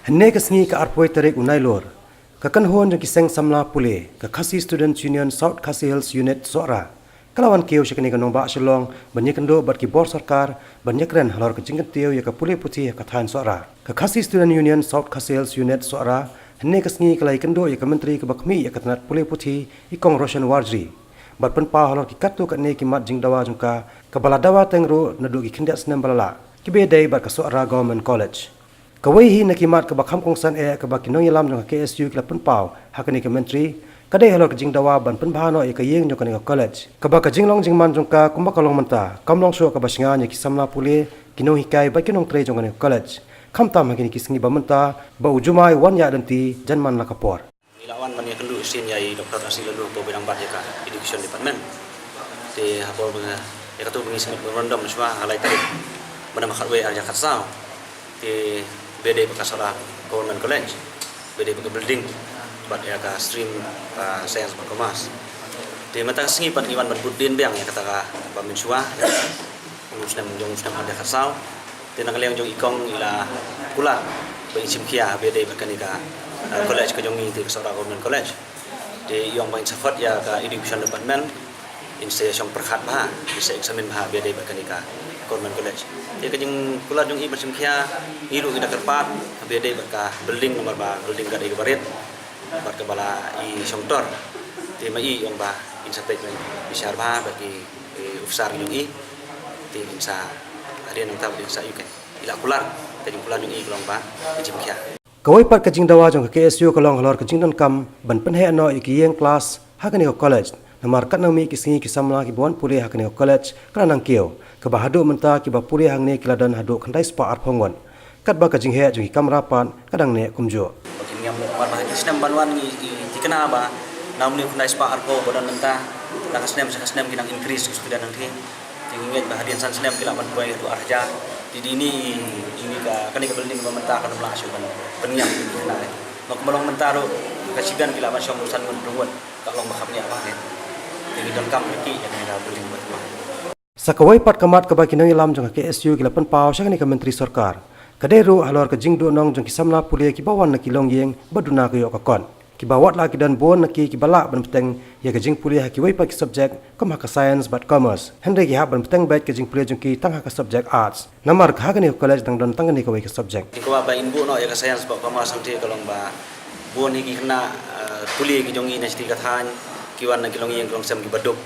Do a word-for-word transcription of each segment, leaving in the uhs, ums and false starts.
Hynne ka sngi ka arphew tarik u Nailur, ka kynhun jong ki seng samla pule, ka Khasi Students Union South Khasi Hills Unit Sohra, ka la wan kiew sha kane ka nongbah Shillong ban ïakynduh bad ki bor sorkar ban ïakren halor ka jingkyntiew ïa ka pule puthi ha ka thaiñ Sohra. Ka Khasi Students Union South Khasi Hills Unit Sohra hynne ka sngi ka la ïakynduh ïa ka Myntri kaba khmih ïa ka tnat pule puthi, i Kong Roshan Warjri, bad pynpaw halor ki katto katne ki mat jingdawa jong ka, kaba la dawa teng ruh naduh ki khyndiat snem ba la lah, kiba ïadei bad ka Sohra Government College. Kawei hi na ki mat kaba kham kongsan eh kaba ki nongïalam jong ka K S U ki la pynpaw ha kane ka Myntri, ka dei halor ka jingdawa ban pynbha noh ïa ka ïing jong kane ka college, kaba ka jinglong jingman jong ka kumba ka long mynta kam long shuh kaba shngaiñ ïa ki samla pule, ki nonghikai bad ki nongtrei jong kane ka college, khamtam ha kine ki sngi ba mynta ba u Jumai wan ïaid lynti jan man la ka por. Ngi la wan ban ïakynduh shisien ïa i Doctor Ashley Laloo, uba biang bad ïa ka Education Department. Te ha por ba nga, ïa kato ba ngi submit memorandum shuwa ha lai tarik ba na khatwei ar hajar khatsaw. Te ba ïadei bad ka Sohra Government College, ba ïadei bad ka building bad ïa ka stream, ah, Science bad Commerce. Te mynta ka sngi pat ngi wan ban bud dien biang ïa kata kaba mynshuwa, u snem jong u snem ar hajar khatsaw. Te na ka liang jong i Kong i la kular ba in shim khia ba ïadei bad kane ka, ah, college ka jong ngi, te ka Sohra Government College. Te i ong ba in sa khot ïa ka Education Department, in sa shong pyrkhat bha, in sa examine bha ba ïadei bad kane ka Government College. Te ka jingkular jong i ban shim khia, ngi ruh ngi da kyrpad ba ïadei bad ka building, namar ba building ka dei kaba rit bad kaba la i shongtor. Te ma i ong ba in sa peit bishar bha bad ki, eh, officer jong i, te in sa, hadien nangta ba in sa ïoh kan. I la kular, ka jingkular jong i ka long ba in shim khia. Kawei pat ka jingdawa jong ka K S U ka long halor ka jingdonkam ban pynheh noh ïa ki ïing klas ha kane ka college, namar katba nang mih ki sngi ki samla kiba wan pule ha kane ka college ka la nang kiew, kaba haduh mynta kiba pule hangne ki la don haduh khyndai spah arphew ngut, katba ka jingheh jong ki kamra pat ka dang neh kumjuh. Ba kin ïam, namar ba ha ki snem ban wan ngi, ngi thikna ba na une u khyndai spah arphew ba don mynta, na ka snem sha ka snem ki nang increase ki student hangtei. Te ngi ngeit ba hadien san snem ki lah ban poi haduh ar hajar. Te dei ine, ine ka, kane ka building ba mynta kan ym lah shuh ban pynïap ïa kane. Bad kumba long mynta ruh ka shibun ki lah ban shong san ngut hynriew ngut, ka long ba kham ngiah bha ne. Te ngi donkam kyrkieh ïa kane ka building ba thymmai. Sa kawei pat ka mat kaba ki nongïalam jong ka K S U ki la pynpaw sha kane ka Myntri Sorkar, ka dei ruh halor ka jingduhnong jong ki samla pule kiba wan na ki longïing ba duna ka ïoh ka kot, kiba wat la ki don bun na ki kiba lah ban bteng ïa ka jingpule ha kiwei pat ki subject kum ha ka Science bad Commerce, hynrei ki hap ban bteng beit ka jingpule jong ki tang ha ka subject Arts, namar ka ha kane ka college dang don tang kane kawei ka subject. Ki kwah ba in buh noh ïa ka Science bad Commerce hangtei, ka long ba bun hi ki khynnah, eh, pule ki jong ngi na shatei ka thaiñ, ki wan na ki longïing ki longsem kiba duk,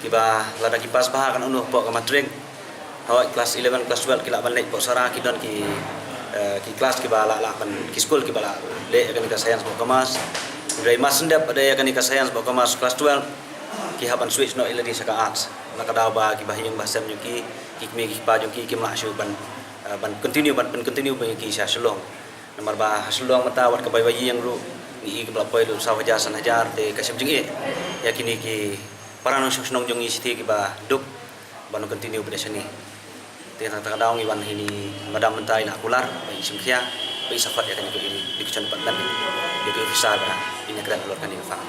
kiba lada ki pass bha kan ong hapoh ka matric, hooid class eleven, class twelve ki lah ban leit hapoh Sohra, ki don ki, eh, ki class kiba lah, lah ban, ki skul kiba lah leh ïa kane ka Science bad Commerce. Hynrei mar shen dep ïa kane ka Science bad Commerce class twelve, ki hap ban switch noh ïa lade sha ka Arts. Na ka daw ba kiba ha ïing ba ha sem jong ki, ki kmie ki kpa jong ki, kim lah shuh ban, eh, ban continue, ban pyn continue beit ïa ki sha Shillong. Namar ba ha Shillong mynta wat kaba ïa ïing ruh ngi i kiba la poi lut saw hajar san hajar, te ka shem jingeh ïa kine ki para nongshong shnong jong ngi shatei kiba duk ban continue beit shane. Te tang tang ka daw ngi wan hi, i madam mynta i la kular ba in shim khia, ba in sa khot ïa kane ka Education Department, ïa ki officer ba in ïakren halor kane ka fund.